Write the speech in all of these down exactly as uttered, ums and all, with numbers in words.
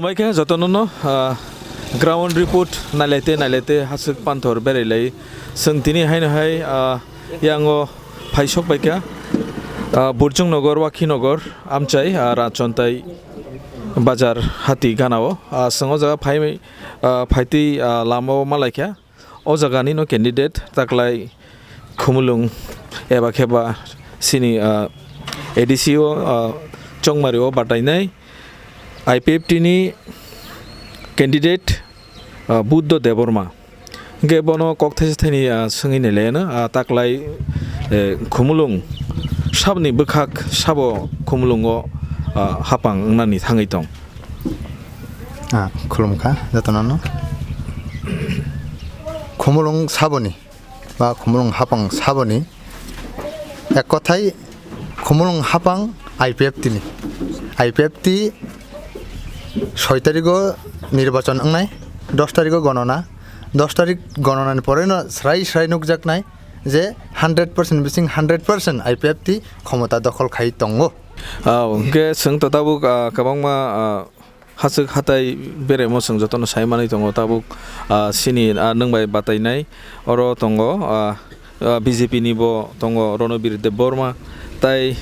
Bai khe jotono no, ah, ground report nailaite nailaite haswk panthor berailai. Chwng tini haino hai, ah, yango phaisok bai kha, ah, Burjung Nogor, Wakhi Nogor, Amchai, ah, Rachontai Bazar hati ganao. Ah, chwng o jaga phai, ah, phaitwi, ah, lama o malaikha. O jaga ni no candidate taklai Khumulwng eba khe ba sini, ah, A D C o, ah, Chongmari o batainai I P F T ni candidate, ah, Buddho Debbarma. Hingke bono kok thaisa thaini, ah, swngwi nailaiano, ah, taklai, eh, Khumulwng saboni bwkhak sabo Khumulwngo, ah, hapang wngnani thangwi tong. Ah, khulumkha jotono no. Khumulwng saboni ba Khumulwng hapang saboni ek kothai Khumulwng hapang I P F T ni. I P F T soi tarigo nirbachon wngnai, dos tarigo gonona, dos tarik gononani poreno srai srai nukjaknai je hundred percent bising hundred percent I P F T khomota dokhol khai tongo. Ah, hwnkhe chwng to tabuk, ah, kwbangma, ah, hachwk hatai beremo chwng jotono sai manwi tongo tabuk, ah, sini, ah, nwng bai batainai oro tongo, ah, ah, B J P ni bo tongo Ronobir Debbarma, tai,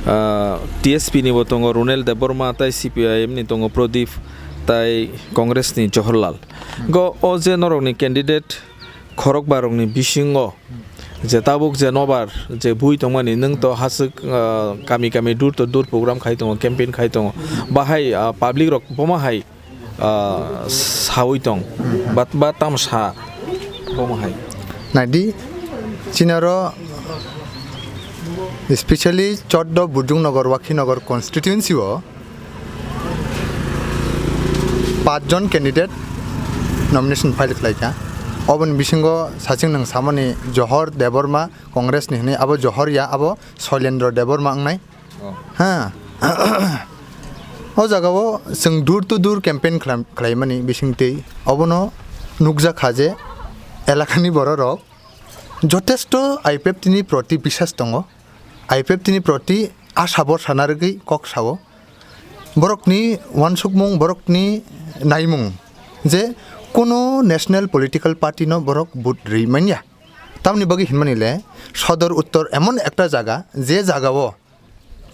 ah, T S P ni bo tongo Runel Debbarma, tai C P I M ni tongo Pradip, tai Congress ni Johorlal. Go o je norokni candidate khorokbarokni bisingo je tabuk je nobar je bui tongmani nwng to haswk, ah, kami kami door to door program khai tongo, campaign khai tongo, bahai, ah, public rok bomo hai, ah, sawi tong, bat ba tamo sa bomo hai. Naidi, chinaro specially choddo Burjung Nogor, Wakhi Nogor constituency o pach jon candidate nomination file khlaikha. Oboni bisingo sachwng nwng samani Johor Debbarma, Congress ni hwnwi, abo Johor ya, abo Soilendra Debbarma wngnai. Oh. Ha. O jagao chwng door to door campaign khlam-, khlaimani bisingtwi obono nukjakha je elakani bororok jotesto I P F T ni proti bisas tongo, I P F T ni proti asha borsa narwgwi kok sao. Borokni uansukmung, borokni naimung je kuno national political party no borok vote rwi manya. Tamni bagwi hinmani le Sodor Uttor emon ekta jaga, je jagao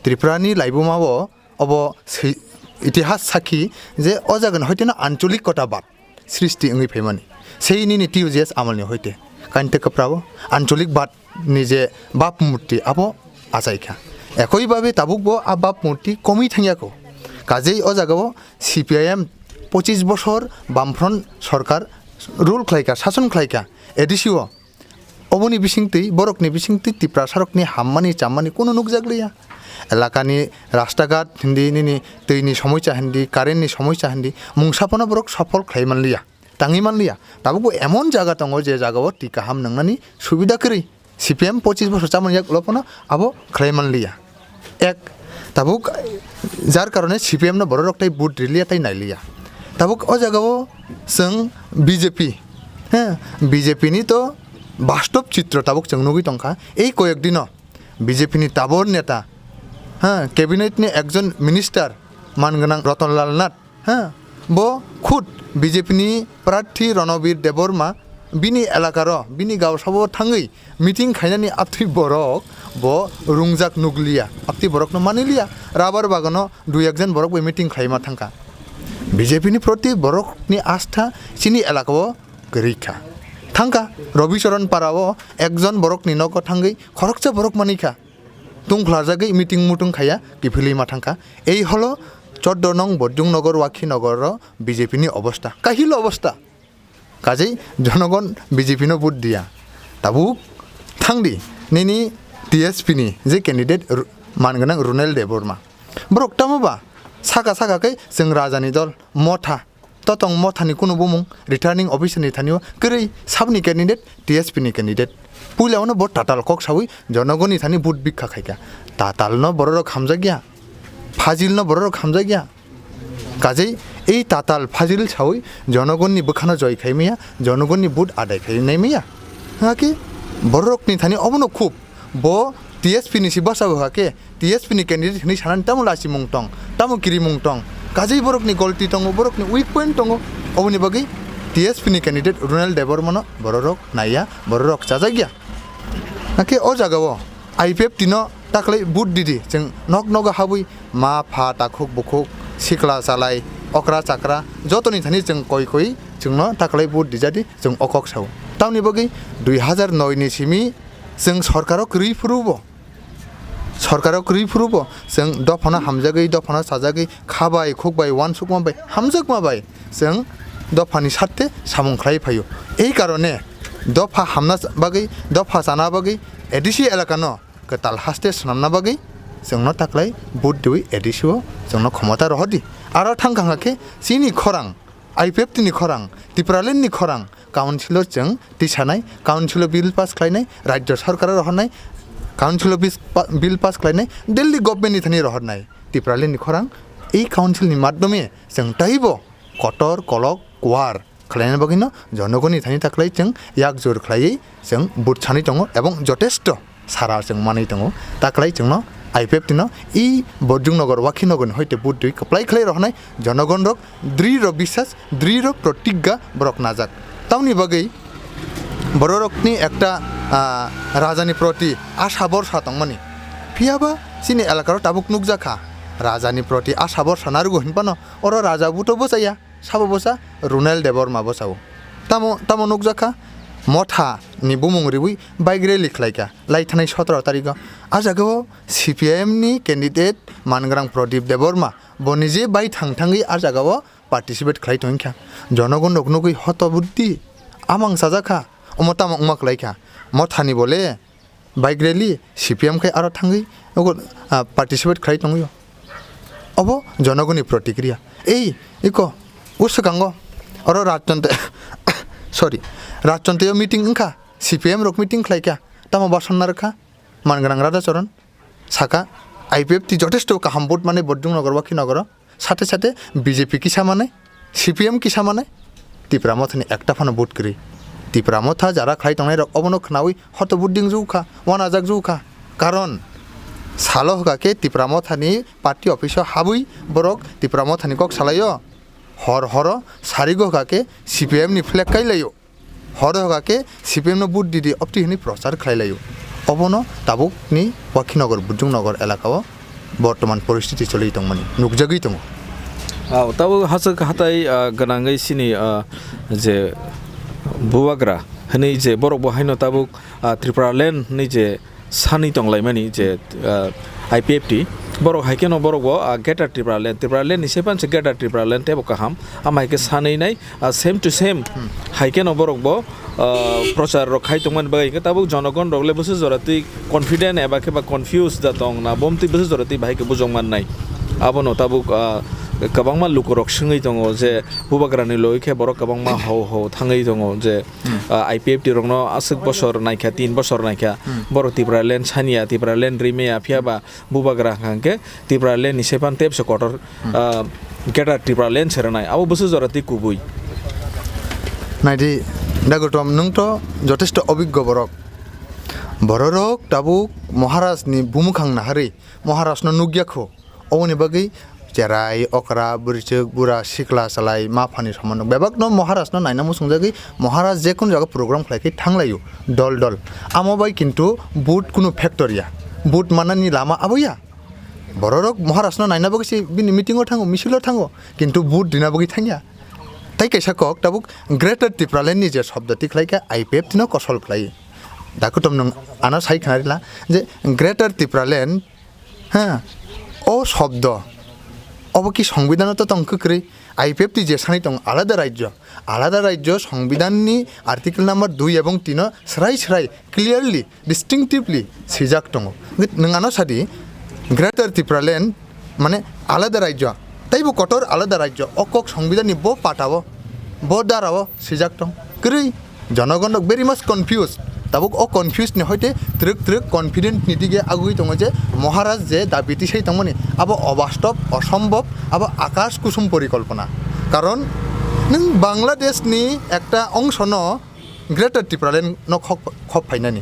Tripura ni laibuma o obo si-, itihas sakhi je o jaga ni hoite no ancholik kota bad srishti wngwi phaimani. Sei nini T U J S amal ni hoite kainte kwprao ancholik bad ni je bab murti abo achaikha. Ekoi babe tabuk bo a bab murti komwi thangyako. Kajei o jagao C P I M pochis bosor Bamfront sorkar rule khlaikha, sason khlaikha A D C o. Oboni bisingtwi, borokni bisingtwi Tiprasarokni hammani chammani kunu nukjakliya. Elakani rastaghat hindi, nini twini somoisa hindi, currentni somoisa hindi, mungsa phano borok sofol khlai manliya, tangwi manliya. Tabukbo emon jaga tongo, je jagao twi kaham nwngnani subida kwrwi. C P M pochis bosor chamani yagulo phano abo khlai manliya. Ek, tabuk jar karone C P M no bororok tai vote riliya tai nailiya. Tabuk o jagao chwng B J P, he, B J P ni to bastob chitro tabuk chwng nugwi tongkha. Ei koyek dino B J P ni tabor neta, ha, cabinet ni ekjon minister man gwnang Ratan Lal Nath, ha, bo khud B J P ni prarthi Ranabir Debbarma bini elakaro, bini gaosao thangwi meeting khainani aptwi borok bo rungjak nukliya, aptwi borokno maniliya. Rabar bagano dui ekjon borok bai meeting khlaima thangkha. B J P ni proti borokni astha chini elakao kwrwi kha. Thangkha, Rabi Charan Para o ekjon borokni nogo thangwi khoroksa borok manikha. Tungkhlajagwi meeting mutung khaiya kiphilwi ma thangkha. Ei holo choddo nong Bodjung Nogor, Wakhi Nogor o B J P ni obostha. Kahil obostha. Kajei jonogon B J P no vote diya. Tabuk thangdi nini T S P ni je candidate Ru-, man gwnang Runel Debbarma. Borok tamo ba saka saka khe chwng rajani dol motha. Totong mothani kunu bumung returning officer ni thani o kwrwi sabni candidate T S P ni candidate. Puila ono bo tatal kok sawi jonogoni thani vote bikha khaikha. Tatal no bororok hamjakya. Fajil no bororok hamjakya. Kajei ei tatal fajil sawi jonogoni bwkhano joi khai maya, jonogoni vote adai khai nai maya. Haki bororokni thani obono khub bo T S P ni si bwsa bo hake T S P ni candidate hinwi sanani tamo lachimung tong, tamo kirimung tong, Kajai borokni golti tongo, borokni weak point tongo. Oboni bagwi T S P ni candidate Runal Debbarmano bororok naiya, bororok chajakya. Hakhe o jagao I P F T no taklai vote didi, chwng nok nogo habwi ma, pha, takhuk, bukhuk, sikla, chalai, okra, chakra, jotoni thani chwng koi koi chwngno taklai vote dijadi, chwng o kok sao. Tamoni bagwi dui hazar noi ni simi chwng sorkaro kwrwi phuru bo, sorkaro kwrwi phuru bo chwng dophano hamjagwi, dophano chajagwi, kha bai, khuk bai, uansukma bai, hamjakma bai chwng dophani sarte samung khlai phaio. Ei karone dopha hamna bagwi, dopha chana bagwi A D C elakano kwtal haste swnamna bagwi chwngno taklai vote diwi A D C o chwngno khomota rohordi. Aro thang kha khe chini khorang, I P F T ni khorang, Tipraland ni khorang, council o chwng tisanai, council o bill pass khlainai, rajyo sarkar o rohornai, council o bis-, pa-, bill pass khlainai, Delhi government ni thani rohornai. Tipraland ni khorang, ei council ni madhyome chwng taibo kotor kolok kuar khlaina bagwino jonogoni thani taklai chwng yakjur khlaiwi chwng vote sanwi tongo ebong jotesto sara chwng manwi tongo. Taklai chwngno I P F T no i Borjung Nagar, Wakhi Nagar ni hoite vote dui kwplai khlai rohornai jonogon rok dri rok bisas, dri rok protigga borok najak. Tamoni bagwi bororokni ekta, ah, rajani proti asha borsa tongmani. Phiyaba chini elakaro tabuk nukjakha rajani proti asha borsa narugo hinphano oro raja buto bwchaya. Sabo bwsa Runal Debbarma bwsao. Tamo, tamo nukjakha, Motha ni bumung riwi bike rally khlaikha, lai thanai sotoro tarigo. A jagao C P I M ni candidate mangrang Pradip Debbarma bo nije bai thang thangwi a jagao participate khlai tongkha. Jonogon rok nugwi hoto buddi, amang chajakha, omo tamo wngma khlaikha. Mothani bole bike rally, C P M khai aro thangwi nogo, ah, participate khlai tongwio. Obo jonogoni protikriya. Ei, iko, o swkango, oro Rajchonte, sorry, Rajchonteo meeting wngkha, C P M rok meeting khlaikha, tamo bason narwkha, mangrang Radhacharan, saka, I P F T jotesto kaham vote manwi Borjung Nagar, Wakhi Nagaro, sate sate B J P kisa manai, C P M kisa manai, Tipra Mothani ekta phano vote kwrwi. Tipra Motha jara khlai tongnai rok obono khnawi hoto vote ding jukha, wanajak jukha. Karon salo hwkha khe Tipra Mothani party office o habwi borok Tipra Mothani kok salaio. Hor horo sarigo hwkha khe C P M ni flag kailaio. Horo hwkha khe C P M no vote didi opti hwnwi prochar khlai laio. Obono tabukni Wakhi Nagar, Borjung Nagar elakao bortoman poristiti choli tongmani nukjagwi tongo. Ah, tabuk hachwk hatai, ah, gwnangwi sini, ah, je bubagra hwnwi je borok bo haino tabuk, ah, Tripura land hwnwi je sanwi tonglaimani je, ah, I P F T, borok hai kheno borok bo, ah, Greater Tripura Land, Tripura Land ni sepan se Greater Tripura Land tebo kaham, ama hai khe sanwi nai, ah, same to same, hmm, hai kheno borok bo, ah, prochar rok khai tongmani bagwi hwnkhe tabuk jonogon rok le bwswk jora twi confident eba khe ba confuse da tong na, bom twi bwswk jora twi bahai khe bujok man nai. Abono tabuk, ah, kwbangma lukurok swngwi tongo je bubagrani logoi khe borok kwbangma hau hau thangwi tongo je, hmm, ah, I P F T rokno aswk bosor naikha, tin bosor naikha, hmm, borok Tripura Land saniya, Tripura Land rimaya, phiya ba bubagra hwnkha hwnkhe Tripura Land ni sepan tebse kotor, hmm, ah, Greater Tripura Land se rwnai, abo bwswk jora twi kubui. Naidi, Dagotom, nwng to jotesto obiggo borok. Bororok tabuk Maharaj ni bumukhang naharwi Maharaj no nukya kho. Oboni bagwi cherai, okra, bwrwichwk, bura, sikla, chalai, ma phani somono bebakno Maharaj no naina muchungjagwi Maharaj je kunu jaga program khlai khe thanglaio dol dol. Amo bai kintu vote kunu factor ya. Vote manani lama abo ya. Bororok Maharaj no naina bagwi se bini meeting o thango, misil o thango, kintu vote rina bagwi thangya. Tai kaisa kok tabuk Greater Tipraland ni je shobdo tikhlai khe I P F T no kosol khlai. Dakutom nwng ano sai khna rila je Greater Tipraland, ha, o shobdo, obo ki songbidano to tong kwkrwi? I P F T je sani tong alada rajyo, alada rajyo songbidani article number dui ebong tino srai srai clearly, distinctively swijak tongo. Nwng ano sadi, Greater Tipraland mane alada rajyo, teibo kotor alada rajyo, o kok songbidani bo patao, bo darao swijak tong. Kwrwi, jonogon rok very much confused. Tabuk o confused ni hoite twrwk twrwk confident ni dige agugwi tongo je Maharaj je dabi tisai tongmani abo obastob, osombob, abo akash kusum porikolpona. Karon nwng Bangladesh ni ekta ongso no Greater Tipraland no khok, khok phainani.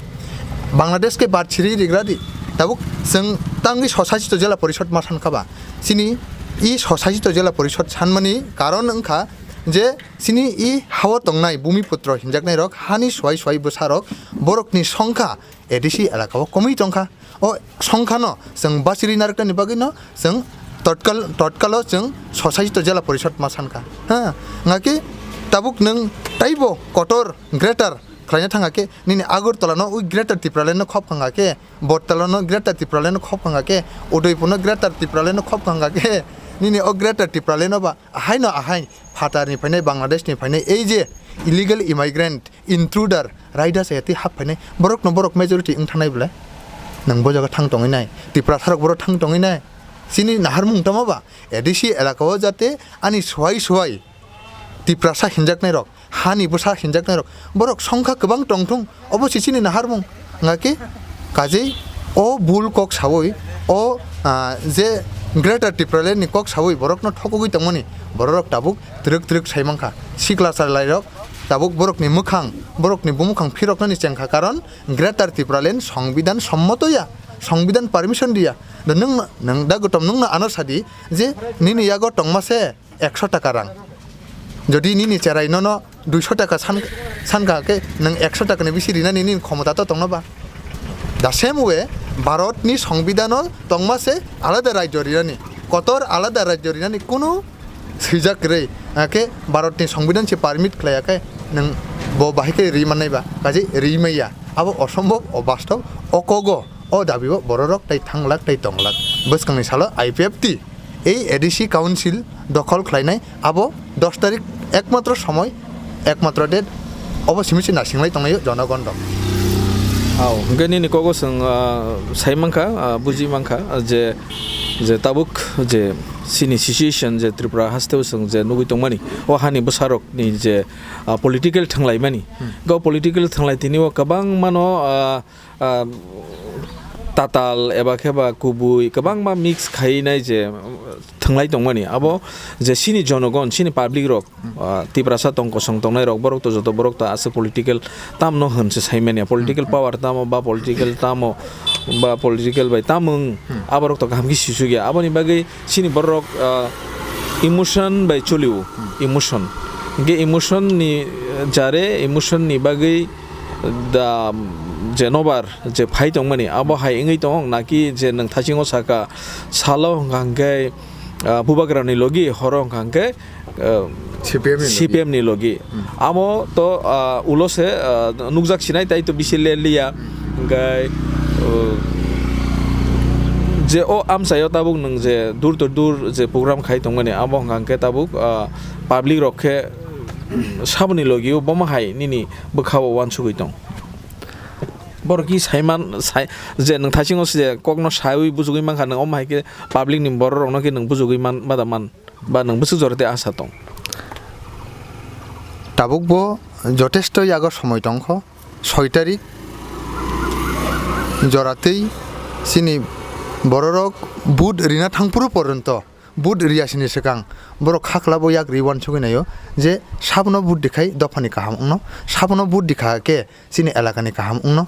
Bangladesh khe bad siri rigra di. Tabuk chwng tangwi swsachito jela porishod ma sankha ba. Chini I swsajito jela porishod sanmani karon wngkha je chini i hao tongnai bumiputro hinjaknairok, hani swai swai bwsarok, borokni songkha A D C elakao komui tongkha. O songkhano chwng bachiri narwknani bagwino chwng totkal, totkalo chwng swsajito jela porishod ma sankha. Ha, ngaki tabuk nwng taibo kotor greater khlaina thangkha khe, nini Agartala no ui Greater Tipraland no khop khangkha khe, Botala no Greater Tipraland no khop khangkha khe, Udaipur no Greater Tipraland no khop khangkha khe, nini o Greater Tipraland no ba ahaino ahai phatarni phainai, Bangladesh ni phainai, ei je illegal immigrant, intruder, raida saya tei hap phainai, borok no borok majority wng thangnai bwle. Nwng bo jaga thang tongwi nai, Tiprasa rok borok thang tongwi nai. Chini naharmung tamo ba, A D C elaka o jate ani swai swai Tiprasa hinjaknai rok, hani bwsa hinjaknai rok, borok songkha kwbang tongthung, obo se chini naharmung. Ngaki kajei o bul kok sawi, o, ah, je Greater Tipraland ni kok sawi borokno thokogwi tongmani, bororok tabuk twrwk twrwk sai mankha. Sikla chalairok tabuk borokni mwkhang, borokni bumukhang phiroknani chengkha, karon Greater Tipraland songbidan sommoto ya, songbidan permission diya. Da nwng, nwng da gotom nwngno ano sadi je nini yago tongma se ekso taka rang. Jodi nini cherai nono duiso taka san, sankha khe nwng ekso takani bisi rinani nini khomota to tongno ba? The same way, Bharatni Songbidano tongma se alada rajyo rinani, kotor alada rajyo rinani kunu swijak kwrwi. Hakhe Bharatni Songbidan se permit khlaiya khe nwng bo bahai khe ri mannai ba? Kaje ri maya. Abo osombhob, obastob, okogo. O dabi o bororok tai thanglak tai tonglak. Bwskangni salo I P F T ei A D C council dokhol khlainai, abo dos tarik ekmatro somoi, ekmatro date, obo simi se nasinglai tonglaio jonogon rok. Au, hwnkhe nini kogo chwng, ah, sai mankha, ah, buji mankha, ah, je, je tabuk je chini situation je Tripura hasteo chwng je nugui tongmani, o hani bwsarokni je, ah, political thwnglaimani, Hmm. go political thwnglai tini o kwbangmano, ah, ah, tatal eba khe ba kubui kwbangma mix khainai je thwnglai tongmani, abo je chini jonogon, chini public rok, ah, Tiprasa tong kosong tongnai rok, borok to joto borok to aswk political tamno hwn se saimanya, political Hmm. power tamo ba political tamo ba political bai tamung, Hmm. aborok to kaham khe sisuk ya, aboni bagwi chini borok, ah, emotion bai choliu, Hmm. emotion. Hingke emotion ni, eh, jare emotion ni bagwi da, je nobar je phai tongmani, abo hai wngwi tong naki je nwng thasingo saka salo hwnkha hwnkhe, ah, bubagra ni logi, horo hwnkha hwnkhe, ah, C P M ni logi. C P M ni logi. Hmm. Amo to, ah, ulo se, ah, nukjak sinai, tai to bisi le liya. Hwnkhe, oh, je o amchaio tabuk nwng je dur to dur je program khai tongmani, abo hwnkha hwnkhe tabuk, ah, public rok khe, mm, saboni logio bomo hai nini bwkha o uansugui tong. Borok ki saiman, sai, je nwng thaisingo se kokno saiwi bujugui mankha, nwng omo hai khe public ni borok rokno khe nwng bujugui man, mada man, ba nwng bwswk jora tei asa tong? Tabuk bo jotesto yago somoi tongkho, soi tarik jora tei chini bororok vote rina thangphuru poronto, vote riya sini swkang borok khaklabo yak ri uansugui naio je sabono vote dikhai dophani kaham wngno, sabono vote dikha khe chini elakani kaham wngno.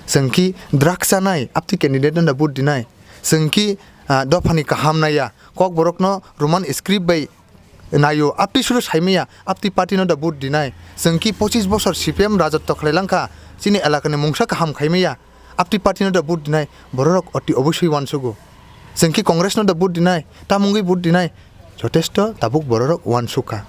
Chwng ki drugs chanai, aptwi candidate no da vote dinai. Chwng ki, ah, dophani kaham naiya, kokborokno Roman script bai naio, aptwi suru saimaya, aptwi party no da vote dinai. Chwng ki pochis bosor C P M rajotto khlai langkha, chini elakani mungsa kaham khaimaya, aptwi party no da vote dinai, bororok oti obosoi uansugo. Chwng ki Congress no da vote dinai, tamungwi vote dinai, jotesto tabuk bororok uansukha.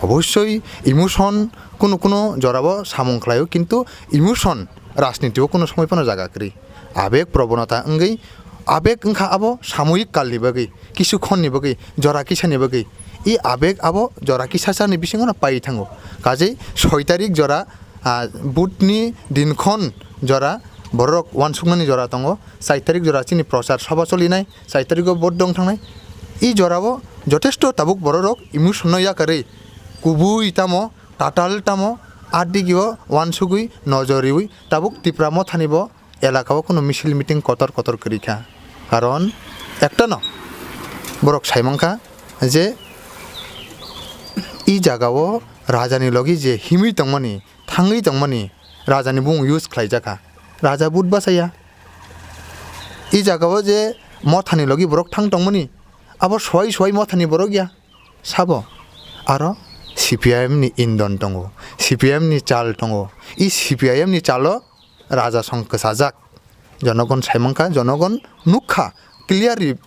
Obosoi emotion kunu kunu jorao samung khlaio, kintu emotion rajnitio kunu somoi phano jaga kwrwi. Abeg probonota wngwi, abeg wngkha abo samoyik kalni bagwi, kisu khonni bagwi, jora kisani bagwi. I abeg abo jora kisasani bisingono pai thango. Kajei soi tarik jora, ah, vote ni dinkhon jora borok uansuknani jora tongo. Char tarik jora chini prochar sabha cholinai, char tarigo vote dong thangnai. I jorao jotesto tabuk bororok emotion no yakarwi kubui tamo, tatal tamo, adigio uansugwi nojor riwi tabuk Tipra Mothani bo elakao kunu misil meeting kotor kotor kwrwi kha. Karon ekta no borok sai mankha je i jagao rajani logi je himwi tongmani, thangwi tongmani rajani bumung use khlaijakha. Raja but bachaya. I jagao je Mothani logi borok thang tongmani, Abo suwai suwai mothani borok ya sabo. Aro C P I M ni indon tongo, C P I M ni chal tongo. I C P I M ni chalo raja song kwchajak. Jonogon saimankha, jonogon nukha clearly,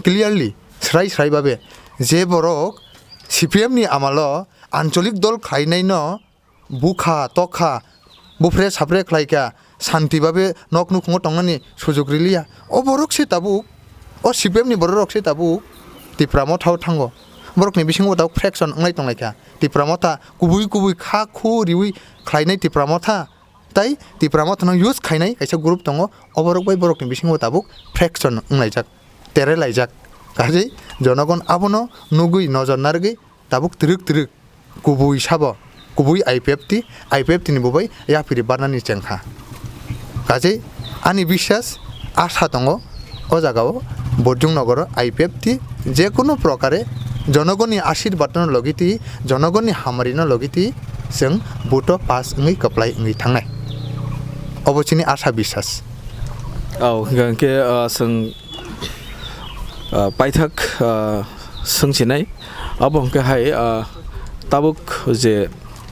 clearly, srai srai babe je borok C P M ni amalo ancholik dol khlainaino bukha tokha, bupre sapre khlaikha, santi babe nok nukhungo tongnani sujuk riliya. O borok se tabuk, o C P M ni borok rok se tabuk Tipra Motha o thango. Borokni bisingo tabuk fraction wnglai tonglaikha. Tipra Motha kubui kubui kha khu riui khlainai Tipra Motha. Tai Tipra Motha no use khainai kaisa group tongo, o borok bai borokni bisingo tabuk fraction wnglaijak, tere laijak. Kaje jonogon abono nugui nojor narwgwi tabuk twrwk twrwk kubui sabo, kubui I P F T, I P F T ni bubai yaphiri barnani chengkha. Kaje ani biswas asa tongo. O jagao Borjung nogoro I P F T jekunu prokare jonogoni ashirbad no logitwi, jonogoni hamari no logitwi chwng buto pass wngwi kwplai wngwi thangnai. Obo chini asa biswas. Au, hwnkhe, ah, chwng, ah, paithak, ah, swngchinai. Abo hwnkhe hai, ah, tabuk je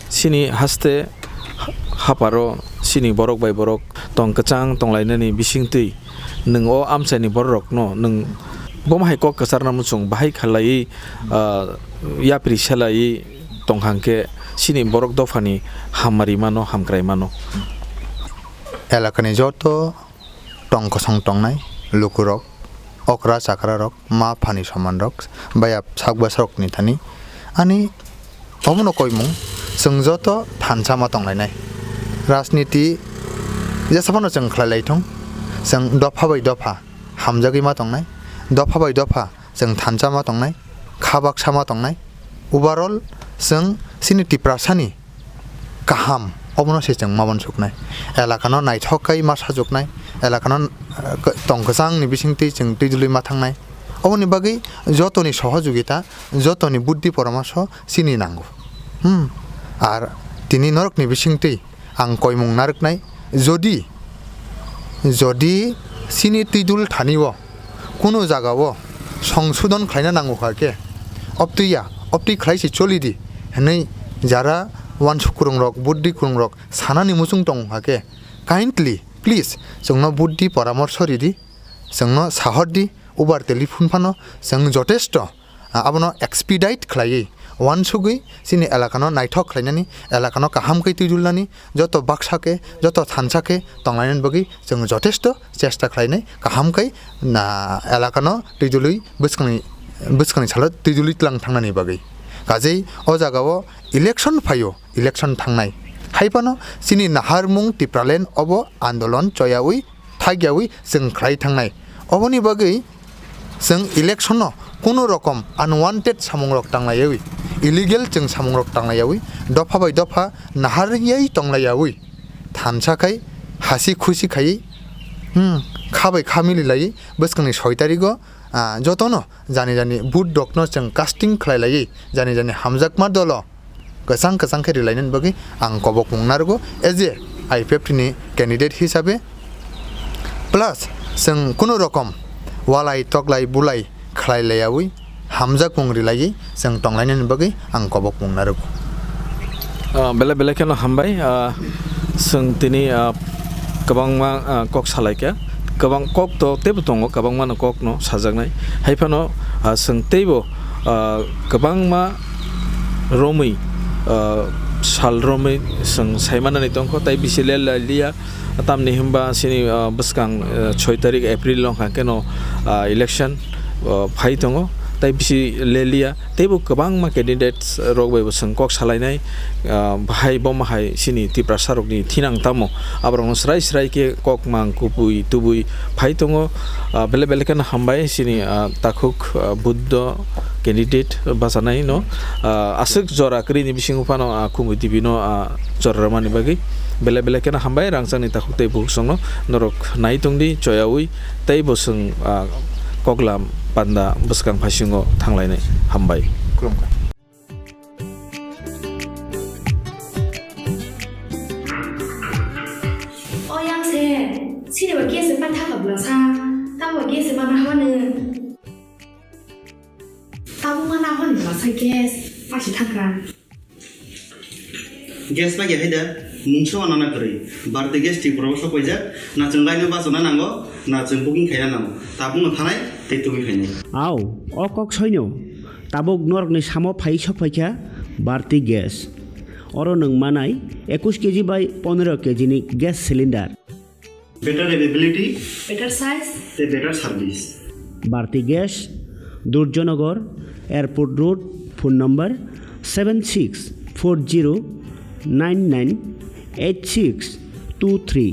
chini haste ha-, haparo chini borok bai borok tong kwchang tonglainani bisingtwi nwng o amchaini bororokno nwng bomo hai kok kwcharna muchung bahai khalaiwi, ah, yapri selaiwi tong hangkhe chini borok dophani hamari mano, hamkrai mano. Elakani joto tong kosong tongnai lukurok, okra chakrarok, ma phani somanrok, baya sak bwsarokni thani ani omono koimung chwng joto thansa ma tonglainai. Rajniti jesa phano chwng khlai lai thung, chwng dopha bai dopha hamjagwi ma tongnai, dopha bai dopha chwng thansa ma tongnai, kha baksa ma tongnai. Overall chwng chini Tiprasani kaham obono se chwng ma uansuknai. Elakano naithok khai ma sajwknai, elakano, eh, tong kwchangni bisingtwi chwng twi dwlwi ma thangnai. Oboni bagwi jotoni sohojogita, jotoni buddhi poramorsho chini nango. Hmm. Ar tini norokni bisingtwi ang koimung narwknai, jodi, jodi chini twidul thani-o kunu jagao songsodon khlaina nango kha khe, obtwi ya, obtwi khlai se choli di hwnwi jara uansuk kwrwngrok, buddhi kwrwngrok sanani muchung tongo kha khe, kindly, please, chwngno buddhi poramorsho ridi, chwngno sahor di, ubar telephone phano chwng jotesto, ah, abono expedite khlaiwi, uansugwi chini elakano naithok khlainani, elakano kaham khe twidulnani, joto baksa khe, joto thansa khe tonglainani bagwi chwng jotesto chesta khlainai, kaham khe na elakano twidulwi bwskangni, bwskangni salo twidulwi tlang thangnani bagwi. Kajei o jagao election phaio, election thangnai. Hai phano chini naharmung Tipraland obo andolon choyawi thakyawi chwng khlai thangnai. Oboni bagwi chwng election-o kunu rokom unwanted samungrok tanglaiyawi, illegal chwng samungrok tanglaiyawi, dopha bai dopha naharwi tonglaiyawi, thansa khai hasi khusi khaiwi, hmm, kha bai kha mililaiwi bwskangni soi tarigo, ah, jotono jani jani vote rokno chwng casting khlai laiwi, jani jani hamjakma dolo kwchang kwchang khe rilainani bagwi ang kobokmung narwgo as a I P F T ni candidate hisabe. Plus, chwng kunu rokom walai toklai bulai khlai laiyawi, hamjakmung rilaiwi chwng tonglainani bagwi ang kobokmung narwgo. Ah, belai belai kheno hambai, ah, chwng tini, ah, kwbangma, ah, kok salaikha. Kwbang kok to teibo tongo, kwbangmano kokno sajaknai. Hai phano, ah, chwng teibo, ah, kwbangma romwi, ah, sal romwi chwng saimanani tongkho, tai bisi le lailiya. Tamni hwnba chini, ah, bwskang, ah, soi tarik April wngkha keno, ah, election, ah, phai tongo, tai bisi leliya. Teibo kwbangma candidates rok bai bo chwng kok salainai, ah, bahai bomo hai chini Tiprasa rokni thinang tamo, aborokno srai srai khe kok mang kubui tubui phai tongo. Ah, belai belai kheno hambai chini, ah, takhuk, ah, Buddho candidate bachanai no, ah, aswk jora kwrwini bisingo phano, ah, Khumui T V no, ah, jora rwmani bagwi belai belai kheno hambai rangchakni takhuk tei bukhuk songno norok nai tongdi choyaui tei bo chwng, ah, koklam panda bwskang phaisingo thanglainai. Hambai. Khulumkha. O yang se, sini ba gas se pan thaka bla sa, tamo gas se mana hwane. Tabuk ma nahor ni bwsa gas paisa thangkha. Gas paikha hai da, mungsa wana na kwrwi. Bharti Gas Tripura o sok paijak, na chwng line o bachana nango, na chwng booking khaina nango. Tabukno thanai tei tubui phainai. Au, o kok soino. Tabuk norokni samo phai sok phaikha Bharti Gas. Oro nwng manai ekush K G bai pondro K G ni gas cylinder. Better availability, better size, tei better service. Bharti Gas, Durjanagar, Airport Road, phone number seven six four zero nine nine eight six two three.